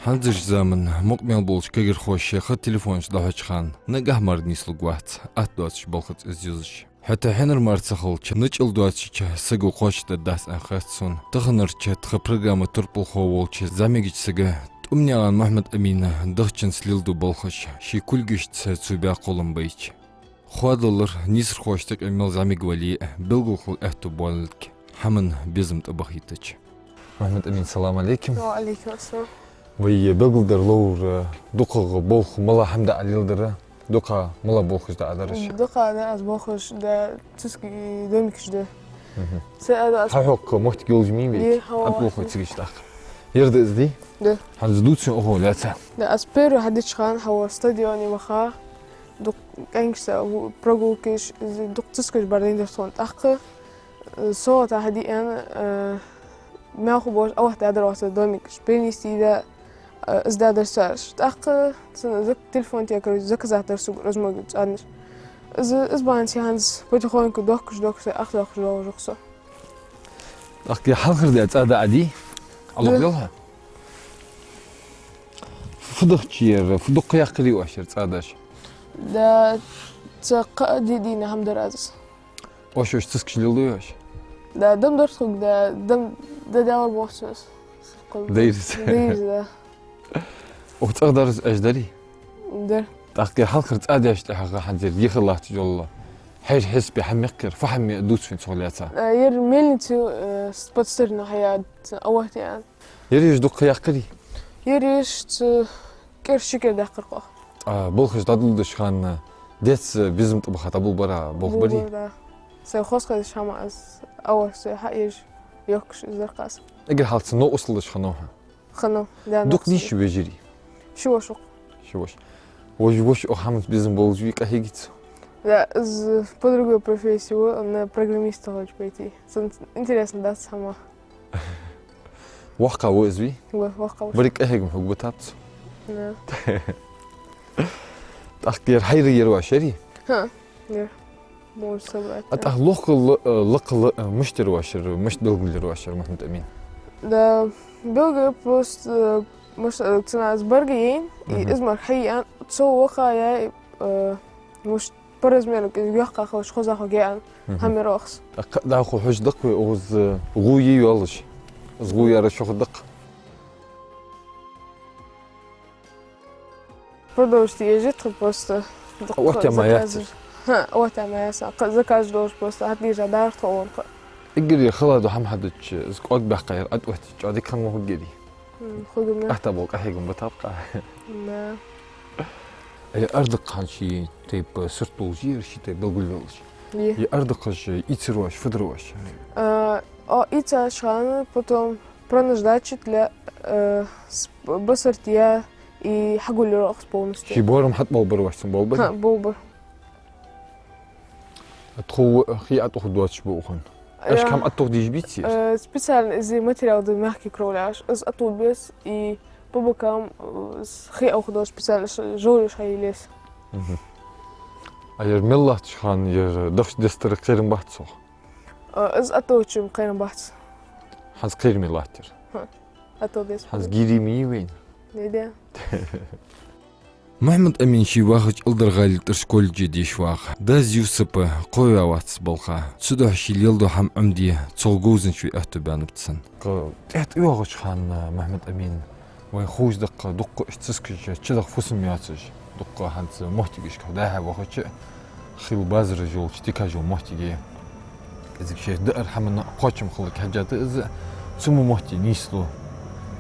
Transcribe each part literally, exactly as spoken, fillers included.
ХӀанзарча заман мукъа мел болча кагирхоша шоай телефонаш дӀахьоча хана нагахьа мара нийслургвац, атта доацача балхаца из юзаш. ХӀаьта хьинар мара ца хилча, начӀал доацача саго кхоачашдергдац аьнна хет сона. Таханарча тха программа турпалхо волча зӀамигача сага ТӀумнаькъан Мухьмад-Амина дахчанца леладу балхаш, ший кулгашца цо баь кхоллам байча. Хоадалар нийсархошта юкъе мел зӀамига вале а, белгалхула аьттув боалилга хӀаман безам тӀабахийтача. Мухьмад-Амин, салам Ӏалайкум. Ва Ӏалайкум ассалам. Вай белгалдар ловра, дукхагӀа болх мала хӀама да Ӏа леладер, дукха мала болхаш да Ӏа дараш? Дукха да аз болхаш да, цискаш, домикаш да. Мгм. Са ада аз хьахьокха моттиг йолаш мий вай? Е, хьо. Ӏа болхаш цигаш тӀаккха. Ер да из, дий? Да. ХӀанз дувцаш ва хьо, лаьца? Да, аз первый хьадича хана хьо стадионе ваха, дукха кӀаьнкашца прогулкаш, из дукха цискаш бар дайнадар тхона. ТӀаккха, э, со тӀа хьадиъан, э, мел ху бош авахта дар ваца домикаш, перенести да, э, из дадар цараш. ТӀаккха цун зак-, телефон тӀа, короче, заказать дар сога размога цӀаднаш. Из, из бахьанца хӀанз потихоньку дохкаш, дохкаш, ах дохкаш долаш со. ТӀаккха хьалхара даь цӀа да Ӏа, дий? Ӏа лохбелха? Фу дахча ер, фу дукха яккхарий оаш ер цӀа деш? Да, цхьа кхаъ-диъ дийнахьа хӀама дар аз. Оаш, оаш цискаш леладу оаш? Да, дам дар тхога, да, дам, да, дӀаьлар бохцас. Дайрца. Дайрца, да. Укх цӀагӀа дараз аьш дарий? Дар. ТӀаккха хьалхара цӀа деш тӀехьагӀа хӀанз ер йиха латташ йола хьайра хьисапе хӀама мехкар, фу хӀама дувц хьона цох лаьца? Э, ер мельница, э, с-, под сторону хьаяд, авахта ян. Ер еш дукха яккхарий? Ер еш ц-, кӀира-ши кӀира даьккхар кхо. А, балхаш дӀадоладеш хана деза безам тӀабаха дӀаболабара болх барий? Болабар, да. Сай хоза хезаш хӀама аз, авар сай хьаеш, йохкаш из дар-кх аз. Эггара хьалха цу новкъостал деш хиннав хьо? Хиннав, да. Дукха дий шун вежарий? Ши воша ва-кх. Ши воша. Вож-, воша укх хӀаманца безам болаш вий, къахьегий цо? Да, из по другой профессии ва, на программиста хочет пойти. Цунна интересно дац хӀама. Воккха ва из, вий? Ва, воккха ва. Баррига къахьегам хьога битаб цо. Да. ТӀаккха ер хьайра ер оаш ярий? ХӀаа, ер. Можешь собрать. А тӀаккха лохкал, э, лакхал, э, мишта яр оаш ер, мишта белгалъяр оаш ер, Мухьмад-Амин? Да, белгал просто, э, мишта, э, цунна аз баргаяйн, и из мара хьаяьн, цо ваха яй, э, мишта по размеру, из йоккха хилча хоза хургья аьнна, хӀама яр оаха. ТӀаккха дӀахо хьожаргда-кх вай укхаза гӀув йолаш. Из гӀув яр шоана хургда-кх. Продолжить еш я тхо просто. Оттаяь ма яц. ХӀаа, оттаяь ма яц. Кхы заказ долаш просто хьатӀадийжа дар тхо оаха. Эггара хала дола хӀама хьадича, из кӀоаг баьккха яр Ӏооттаяьча, чӀоагӀа дика хинна ма хургьярий? Хм, хургья-м. Атта болх къахьегам битаб-кх. Да. Э, ардакхаш ший тайпа сурт долаш я ер, ший тайпа белгал йолаш? Е. Е ардакхаш ийцар оаш, фу дар оаш? А, о, ийцача хана, потом пронаждачить ле, э, с-, басарт я и хьагулъяр оаха полностью. Ший боарам хьатӀаболабар оаш, цун болабар? ХӀаа, болабар. Тхов хий ӀотӀахувда доацаш ба укхун? Аьшка хӀама ӀотӀахувдеш беций? Э, специально из материал да, мягкий кровляж, из ӀотӀахувда беза, и по бокам, э, из хий ӀотӀахувда специально, ш-, жовлеш хьайийле из. Мгм. А ер мел латтача хана ер дахча дестара кхерам бац цох? Э, из ӀотӀахувча кхерам бац. ХӀанз кхераме латт ер? ХӀаа. ӀотӀахувда беза. ХӀанз гири ма йий вайна? Не, де. Мухьмад-Амин ший вахача Эльдар-ГӀалий тӀара колледже деша вагӀа. Дас Юсупа кхоаваь вац балха. Цудухьа ший леладу хӀама Ӏомаде, цох говзанча ве аьттув баьннаб цун. Кхы тӀехьа тӀайоагӀача хана, Мухьмад-Амин, вайна ховш да-кх дукха иштта цискаш чудаха фусам йоацаш. Дукха хӀанз моттигашка хьо дӀа-хьа вахача, хила базараш йолча дикаш йола моттиг я. Кхезиг шоай даар хӀаман кхоачам хиларга хьежжа да из, цу мо моттиге нийслу.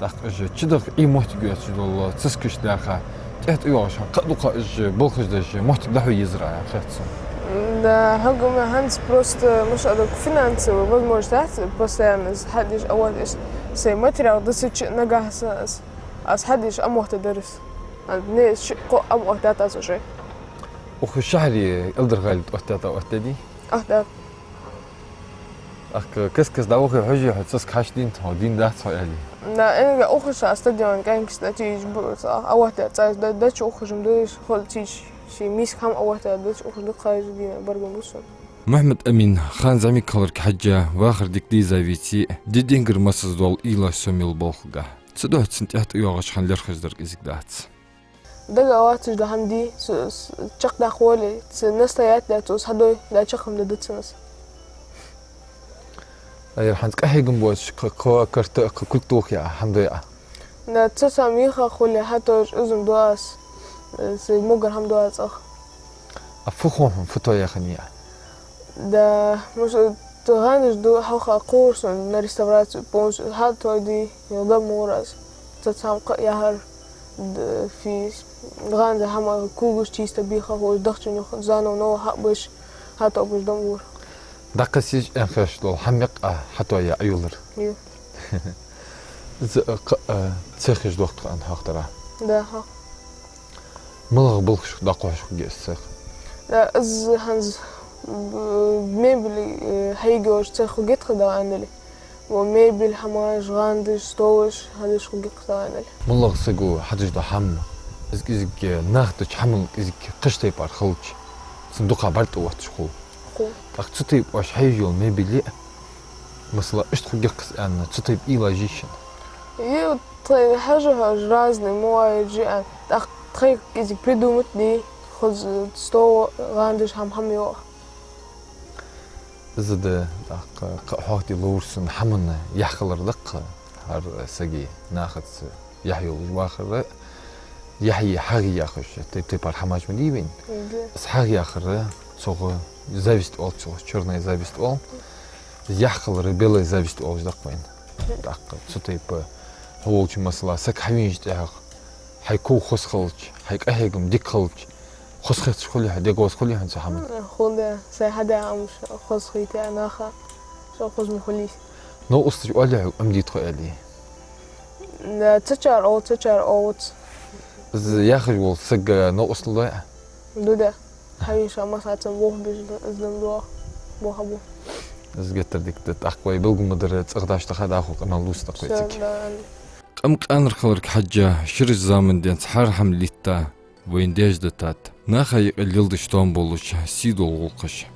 ТӀаккха уж чудаха Ӏий моттиг йоацаш дола цискаш даха, тӀехьа тӀайоагӀача хана кхы а дукха уж балхаш деш моттиг дӀахьо езар Ӏа, хет сона. Да, хьога ма хӀанз просто, мишта аьлча, финансовая возможность яц постоянно из хьадеш, а вот из сай материал дисача нагахьа санна из, аз хьадеш Ӏомохтадар из. Ан, не, ши-кхо Ӏомохтадаьд аз уже. Укх шахьаре Эльдар-ГӀалий тӀа оттадаьд, оттадаьдий? Оттадаьд. ТӀаккха каст-каста дӀавахе хьожий хьо, циска хьашт дийнат хьо, дийндац хьо аьле? Да, энга ухаш а стадион кӀаьнкашца тӀатийжа бу-, ца-, авахта цӀа даьча ухаш-м деш, хӀанз тӀатийжа ший миска хӀама авахта деш, ухаш дукха хьежа дийна баргам бу сона. Мухьмад-Амин хана зӀамига хиларга хьежжа, вахар дика деза веце а, ди денгара массаза дола уйлаш сомаелла болхлга. Цудухьа цунна тӀехьа тӀайоагӀаш хинна лерхӀаш дар кӀезига дац. Дага латташ да хӀама дий, с-, с-, чакхдаккха волий, цу настоять дац, цо хьадой, да чакхам да дацанас. Ай, ер хӀанз къахьегам боацаш, кхы, кхы карта, кхы кулг тоха яа, хӀама дой Ӏа? Да, цу сам йиха хуле, хьатӀаотташ из-м ду аз, э, се могар хӀама ду аз цӀагӀа. А фу хов хьона, фу тоаяь хиннай Ӏа? Да, муш-, ту гӀандаш ду, хьалха кхувр сона на реставрацию полностью, хьатӀадой, йолда мур аз. Цу сам кхы яхар, д-, фи, гӀанда хӀама кулгаш чисто бийха хулаш, дахча нух заново ново хьабеш, хьатӀаобеш да мур. ДӀакхессача, аьнна хеш дола хӀама мекъа хьатӀаяь Ӏайолар. Ю. Из, э, кхы, э, цех еш дохк тха аьнна хьоахадара. Да, хьо. МалагӀа балхаш дӀакхухьаш хургья из цех? Да, из хӀанз, м, мебель, э, хьайга йолаш цех хургья тха, Дала аьнна дале. Во мебель, хӀамаш, гӀандаш, столаш хьадеш хургья тха, Дала аьнна дале. МалагӀа саго хьадеш да хӀама, из кӀезига, э, нах деча хӀамал кӀезига кхыча тайпара хилча, цун дукха бӀарг тӀаотташ хул. Хул. ТӀаккха цу тайпа оаш хьаеш йола мебель, масала, иштта хургья-кх из аьнна, цу тайпа уйлаш йий шун? Ю, тхоай хьажа-хьажа разный мо ва ер жи аьнна. ТӀаккха тхоай кӀезига придумать дий, хоза стол, гӀандаш, хӀама-хӀама йоагӀа. Из да, тӀаккха кхы а хьоахаде ловра сона, хӀаман яхь хилар да-кх, хӀара сага, нахаца яхь йолаш вахар, яхьи хьагӀи яхаш, тайп-тайпара хӀамаш ма дий вайна. Мгм. Из хьагӀ яхар, цох зависть оал цох, чёрная зависть оал. Яхь хилар белая зависть оалаш да-кх вайна. ТӀаккха цу тайпа хьо волча, масала, саг хьавенача тӀехьагӀа, хьай ков хоза хилча, хьай къахьегам дика хилча, хоза хеташ хулий хьо, дегӀоза хулий хьона цу хӀаман? Хул, да, сай хьадаь хӀамаш хоза хийтаяь наха, шо хоза ма хулий. Новкъосташа оалий хьога, Ӏомаде тхо аьле? Да, цхьачар оал, цхьачар оалац. Из яхаш вола саг новкъостал дой Ӏа? Ду, да. Хьавенача масса цхьан болх беш да, из да-м доагӀа, болх бу. Из геттара дика да. ТӀаккха вай белгалдаьр цӀагӀа дӀа даха, дӀахо къамаьл лувца тӀаккха вай цига. Къам къаьнара хиларга хьежжа, шерашта заман денз хӀара хӀама латта, вайна деш да тат. Наха юкъе леладеш тоам болаш, сий дола гӀулакхаш.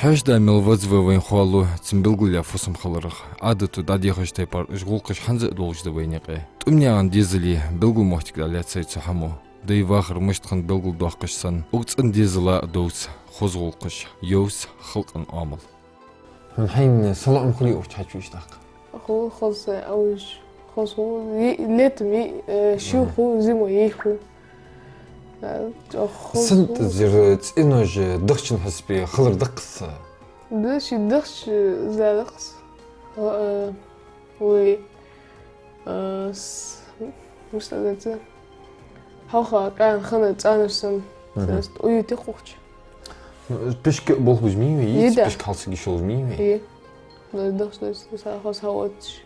Хьаьша-да мел веза ва вайна хоалу, цун белгалъяь фусам хиларах. Ӏадато дӀадехача тайпара уж гӀулакхаш хӀанз а долаш да вайна юкъе. ТӀумнегӀан дезалий белгала моттиг дӀалаьцай цу хӀамо. Дай вахар мишта хиннад белгалдоаккхаш санна, укх цӀен дезала а довз хоза гӀулакхаш, йовз халкъа оамал. Хьона хьайна салоӀам хулий укх чу хьачувеча тӀаккха? Хул, хоза сай а вуйш, хоза хул, е-, летом е-, э, ший хул, зимой йий хул. Э, чӀоагӀа хоза хул. Сенна тӀа зир цӀенош дахчан хьисапе хилар да-кх из? Да, ший дахча зӀа да-кх из. Э, вай, э, с-, мишта деза? Хьалха къаьна хинна цӀенош санна, мгм, уют я-кх укх чу. Ну, пишк болх беш ма йий вай, йий, да, пишк хьалсага йиш йолаш ма йий вай. Йий. Ну, дахча дойс, са хоза хьаотташ.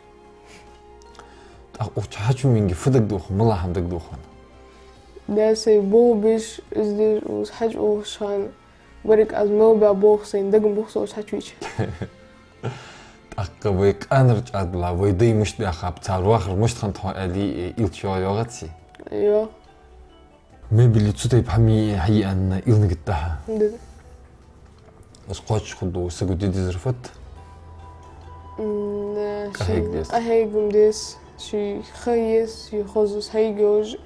ТӀаккха укх чу хьачувенге фу дагадоагӀа, малагӀа хӀама дагадоагӀа хьона? Да, сай болх беш, из деш, уж хьачуухаш хана, берригаш аз мел баь болх сайна дага ма боху со уж хьачувеча. ТӀаккха вай къаьнара чӀоагӀа дилла, вай дай мишта баьхаб, цар вахар мишта хиннад хьо аьле, уйла чу йоагӀий? ЙоагӀа. Мебель цу тайпа хӀама хьае аьнна уйла нигат да хьа? Да. Из кхоачаш хургда, саго де дезар фуд? М, э, къахьега деза. Къахьега деза, ший ха еза, ший хоза хьайга йолаш.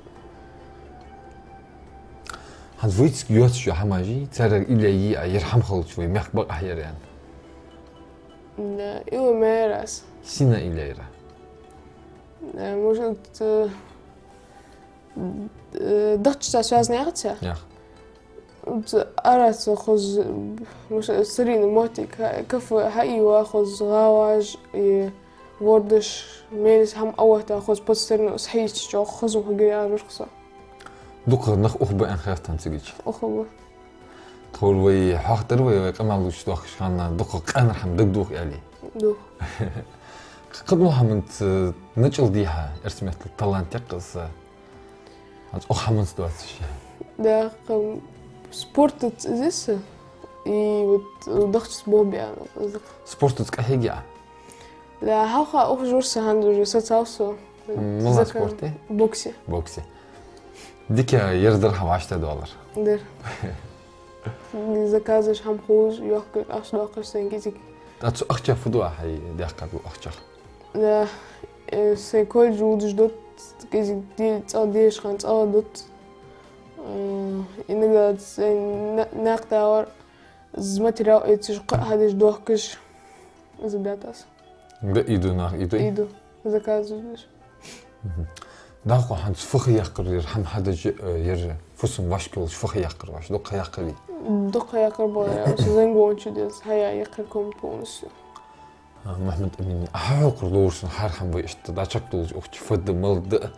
ХӀанз вайцига йоацаш йола хӀамаш, царех уйла йий Ӏа, ер хӀама хилча вай мехка бакъахьа яр аьнна? Да, уйла ма яр аз. Сенна уйла яьр Ӏа? Да, может, э, э, дахчаца связано яхац? Ях. Ц-, араца хоза, муш-, сарина моттиг, ха-, кафе хьаийца хоза, гӀалаш, и вордаш, мелаца хӀама Ӏооттаь хоза, под старину схьаийца чӀоагӀа хоза хургья аьнна хов со. Дукха нах ухабу аьнна хет хьона цига чу? Ухабу. Тховра вай хьоахадир вай, вай къамаьл лувча доахкаш хана, дукха къаьнара хӀама дагадоагӀа аьле. Ду. Кхы-, кхыдола хӀаманца начӀал дий хьа, эрсий меттала талант я-кх из. ХӀанз укх хӀаманца доацаш. Да, кхы спортаца из я са, и вот дахчаца болх бе аьнна из. Спортаца къахьегий Ӏа? Да, хьалха ухаш вар со, хӀанз уже сацав со. М, малагӀа спорте? Боксе. Боксе. Дика яр дар хьа вӀаштӀехьадалар? Дар. Заказаш хӀама хулаш, йохка ахча доаккхаш сайна кӀезига. ТӀаккха цу ахчах фу ду Ӏа хьай даьккхад ахчах? Да, э, сай колледже водаш да, кӀезига де-, цӀагӀа дезаш хана цӀагӀа дут. Э, иногда ц-, э, на-, накъа тӀа вар, из материал эцаш, кхы а хьадеш дохкаш, из даьд аз. Га иду нах, иду? Иду, заказываешь. Мгм. ДӀахо хӀанз фу ха яккхар ер, хӀама хьадеш, э, ер фусам вӀашка йолаш фу ха яккхар ваш, дукха ха яккхарий? Дукха ха яккхар ба, я, со зангончу дез, хьая яккхар комнат полностью. А, Мухьмад-Амин, а хьа хьокхар ловр сона хӀара хӀама вай иштта дӀачакхдоалаш, укх чу фадда, малад да,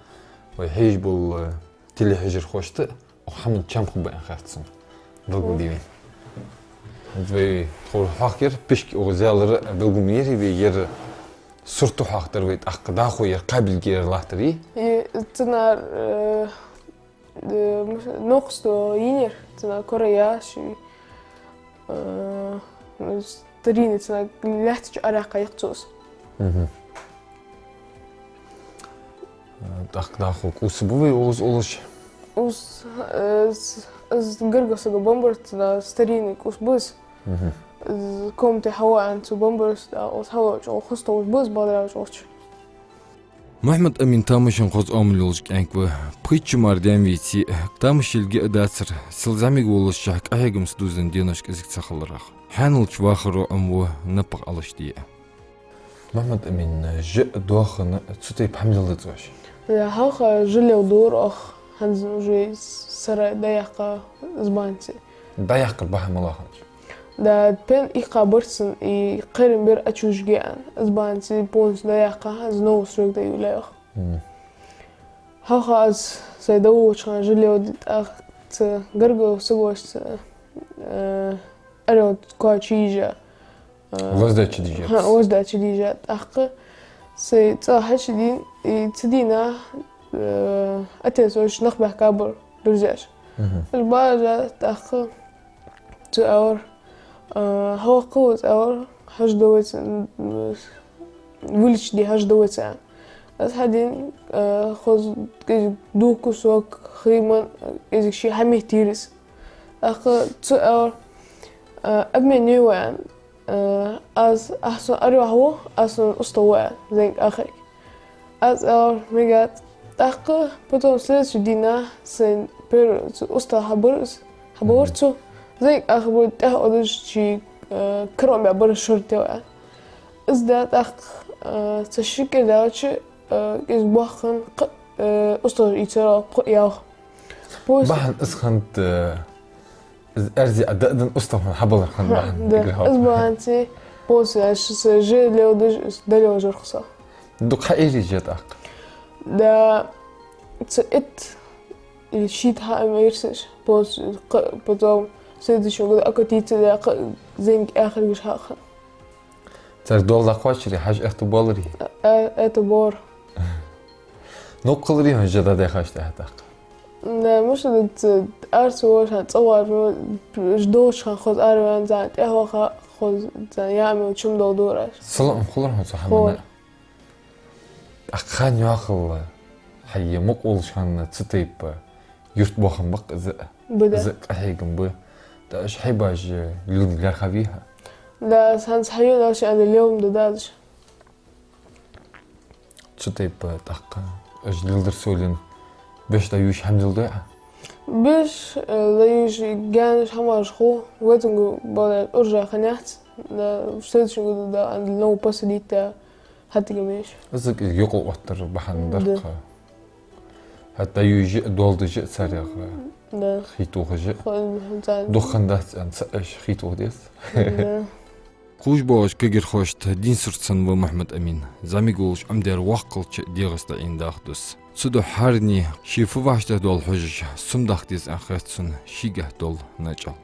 вай хьежа бола, э, телехьежархошта, укх хӀаман чам хургба аьнна хаьттад сона. Белгалде вайна. Вай тхо хьоахкар, пишк укх зӀалара белгалъяьр вай, ер сурт хьоахадаьр вай, тӀаккха дӀахо ер кабель гера латтар. Э, цунар, э, Э, мас-, нохсто йинер, цунна кора яши, э, старинный цунна лаьттача аракха яхцус. Мгм. Э, тӀаккха дӀахо кӀувс бувий укхаза улаш? Укхаза, э, с-, из гаргара сага бамбар цунна старинный кӀувс бус. Мгм. Из комнате хьавоагӀа цу бамбарас, да, укхаза хьавоагӀача, укхаза хостовш бус, бадарача укхаза. Мухьмад-Амин тамашийна хоза оамал йолаш кӀаьнк ва. Пхийтта шу мара даьнна веце а, тамаш йилга а дацар, сел зӀамига воллашехь къахьегамца дувзаденна денош кӀезига ца хиларах. Хьаьналча вахаро Ӏомаву напагӀа Ӏалашде а. Мухьмад-Амин, жа доахана цу тайпа хӀама леладац оаш? Да, хьалха жа леладора оаха, хӀанз уже сарай дӀаяккха из бахьанца. ДӀаяккхар бахьан мала хиннад? Да, пен иккхабар цун, и кхерам бер Ӏочуужаргья аьнна. Из бахьанца полностью дӀаяккха, из новый срок дӀайолаяьй оаха. Мгм. Хьалха аз сай дӀаводача хана жа леладе, тӀаккха цу гаргара сагошца, э, арел кхоачашъеш, э, лоза дӀачудийжад. ХӀа, лоза дӀачудийжад. ТӀаккха сай цӀагӀа хьачудийна, и цу дийнахьа, э, отец уж нах баьхкабар дурзаш. Мгм. Уж бажа, тӀаккха цо аьлар, а, хьо воккха ва, цо аьлар, хьажа да вай цу, м, вылечить де хьажа да вай цу. Аз хьадийна, а, хоза кӀезига духу кусок хий-м, кӀезига ше хьаметтийра из. ТӀаккха цо аьлар, а, обмен йой вай аьнна. Э, аз, ахь сона арвахь ва, аз сона устагӀа ва, зӀамига ахарг. Аз аьлар, мегаргдац. ТӀаккха потом следующий дийнахьа сайна первый цу устагӀа хьабир из, хьабир цо. ЗӀамига ахар бар тӀехьа одаш ший, э, кара баь бар шортта ва. Из да тӀаккха, э, цу ши кӀира даьлча, э, кӀезига боккха хинна кхы, э, устагӀа ийцар пхи ялх. Пусть бахьан из хиннад, э, из аьрзи а да а дан устагӀа хьабалар хиннад бахьан. Да, игра хьал. Из бахьанца полностью аз са жа леладеш, из дӀалеладеш вар со. Дукха хьаийрий жа тӀаккха? Да, цу итт или шийтта хьаийрсаш, полностью кхы, потом следующий год окончиться да, кхы зӀамига ахаргаш хьаха. Цар дола дӀакхоачарий, хьажа аьттув боларий? А, а, аьттув бора. Новкъа хиларий хьона жа дӀадехаш тӀехьа тӀаккха? Да, мишта да, ц-, арц воша цӀавар, ждолча хана хоза араваьнна, зӀамига тӀехьа ваха хоза, зӀамига яа мел чум дола дора. Салам хулар хьона цу хӀаманна? Хулар. ТӀаккха хан йоахал хьай мукъа волча хана цу тайпа юртбоахам ба-кх из а. Ба, да. Из а къахьегам ба. ТӀаккха уж хьайбаш лилда лаьрхӀа вий хьа? Да, аз хӀанз хьаю дӀа ше ана лелам да дазаш. Цу тайпа тӀаккха уж лилдар совленна беш дӀаювш хӀама леладой Ӏа? Беш, э, дӀаювш гаьнаш хӀамаш хул, в этом году бала урожай хиннаяц, да, в следующем году да ана новый посадить да. ХӀаьта гамеш. Из кӀезига юкъе оттар бахьан дар-кх. ХӀаьта дӀаювш а, доал деш а царех, да, хий тохаш а. Хо-, хо-, дукха хиннадац аьнна ца Ӏеш хий тоха деза. Да. Кхувш боагӀача кагирхошта дийна сурт санна ва Мухьмад-Амин. ЗӀамига волаш Ӏомадаьр воккхача дегӀаца дӀаийна даха дус. Цудухьа хӀаране ше фу вӀаштӀехьадоал хьожаш, сомадаккха деза аьнна хет сона шийгахьа дола начӀал.